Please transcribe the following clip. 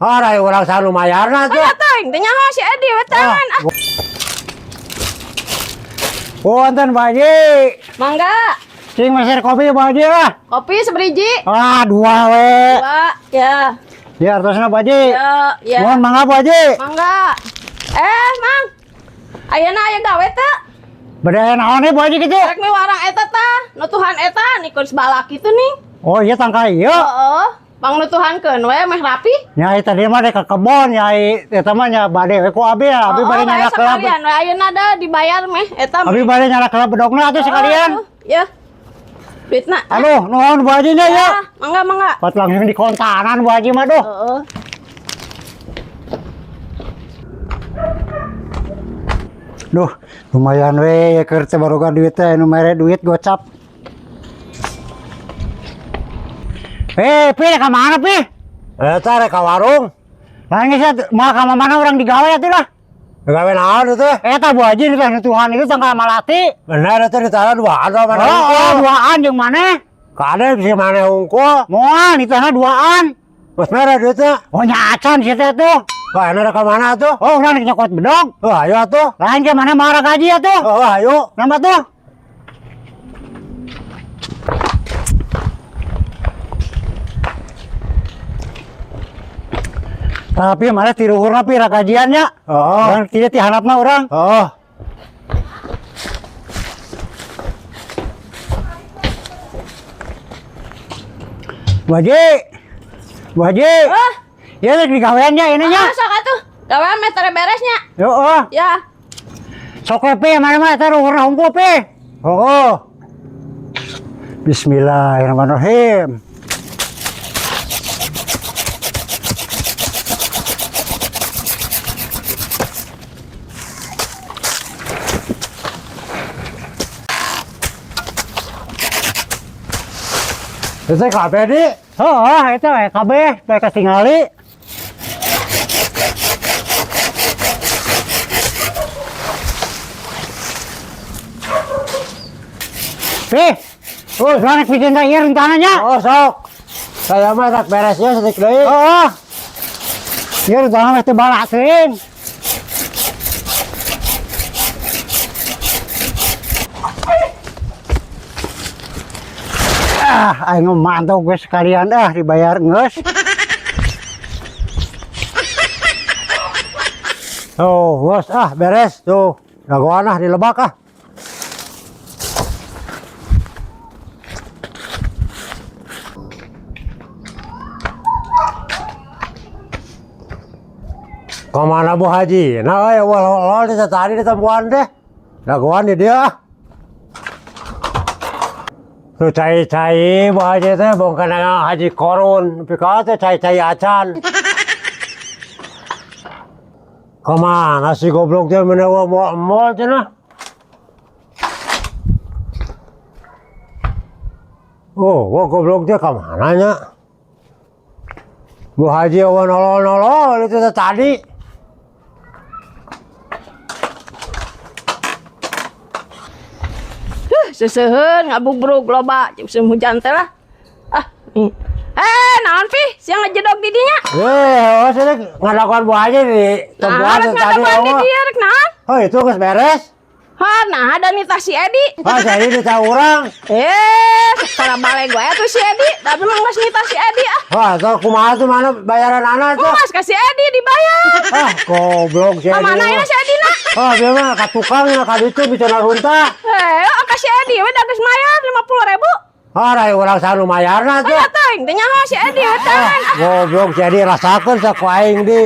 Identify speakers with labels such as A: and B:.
A: Ah, rai urang saha nu mayarna tuh.
B: Ah, teuing teh nyaho si Edi we tangan. Ah,
C: Punten Bu Haji.
B: mangga.
C: Cing meser kopi Bu Haji lah.
B: Kopi seberiji.
C: Ah, dua we.
B: Dua, ya.
C: Ya, artosna Bu Haji.
B: Ya, ya.
C: Mohon mangga Bu Haji.
B: Mangga. Eh, Mang. Ayeuna aya gawe teu?
C: Bade naon Bu Haji kitu?
B: Rek miwarang eta tah, nutuhan eta nikun sebalak kitu nih.
C: Oh iya tangkal ieu.
B: Heeh. Pang nutuhankeun we meh rapi.
C: Nyai tadi mah dek ke kebon, nyai eta mah nya bade we ku abi ya, abi bade
B: bae
C: nyala kelab.
B: sekalian we ayeuna da dibayar meh eta.
C: Abi bade nyala kelab bedogna atuh sekalian.
B: Oh, ya. Duitna.
C: Aduh, nuhun Bu Haji nya ya.
B: Ah, mangga mangga.
C: Pat langsung di kontanan Bu Haji mah duh.
B: Heeh.
C: Duh, lumayan we ya keur teh baroga duit teh nu mere duit gocap. Eh, Pi, ka mana, Pi?
A: Eta rek ka warung.
C: Lain geus moal ka mana urang digawe atuh lah.
A: Gawe naon itu?
C: Eta Bu Haji teh Tuhan itu tangkal malati.
A: Bener itu ditara duaan sama mana
C: Oh, oh,
A: hungkul.
C: duaan jeung maneh.
A: Kade bisa mana hungkul.
C: Moal ditana duaan.
A: Geus mere duitnya.
C: Oh nya acan si teh tuh.
A: Wah, ini rek ka mana tuh?
C: Oh, urang rek nyokot bedog.
A: Oh, ayo atuh.
C: Lain ke mana marah gaji atuh.
A: Oh, ayo.
C: Nama tuh. Tapi mana tiruhurna pi ragajiannya.
A: Oh.
C: Orang tidak tihanapna orang.
A: Oh.
C: Bu Haji. Bu Haji.
B: Ah,
C: Ya rek digaweannya ininya.
B: ah, sok atuh. Gawe meh tere beresnya.
C: Yo, oh.
B: Ya.
C: Sok we, pi mana mah eta ruhurna hungkul pi.
A: Oh.
C: Bismillahirrahmanirrahim.
A: Itu kabeh di.
C: Oh, itu we kabeh bae katingali. Pi, oh, soalnya bikin ka ieu rencananya.
A: Oh, sok. Saya mah tak beresnya setik deui.
C: Oh, ieu rencana mah teu balak teuing. Ah, aing mantau gue sekalian ah dibayar geus.
A: Tuh, bos, ah beres tuh. Dagoan ah di lebak ah. Kemana Bu Haji? Nah, ya walau di tadi di tempuan deh. Dagoan di dia. Ah. Tuh cai-cai Bu Haji teh bongkar Haji Korun. Tapi kau teh cai-cai acan. Kemana si goblok teh menawa mau mall cenah? Oh, wah goblok teh kemana nya? Bu Haji awan nolol-nolol itu teh tadi.
B: Huh, seseuheun ngabubrug loba musim hujan teh lah. Ah, nih. Eh, naon pi? Siang ngejedog di dinya.
A: Eh, oh sini ngadakuan Bu Haji di
B: Nah,
A: tempuan
B: rek
A: teh tadi.
B: ngadaguan di
A: Oh,
B: dieu rek naon?
A: oh itu geus beres.
B: Ha, nah ada nitah si Edi.
A: Ah, jadi ditah urang.
B: Eh, secara balik gue tuh si Edi, tapi mah geus nitah si Edi ah.
A: Wah, tuh kumaha tuh mana bayaran anak tuh?
B: Mas kasih Edi dibayar.
A: Ah, goblok si
B: Ka
A: Edi.
B: mana ini si Edi nak?
A: Ah, dia mah ka tukang ya ka ditu bisa narunta.
B: Eh, oh, kasih Edi we da geus mayar 50.000.
A: Ah, rai urang saha nu mayarna tuh.
B: Oh, teuing teh nyaho si Edi we
A: Ah,
B: tangan.
A: goblok jadi rasakeun saku aing di.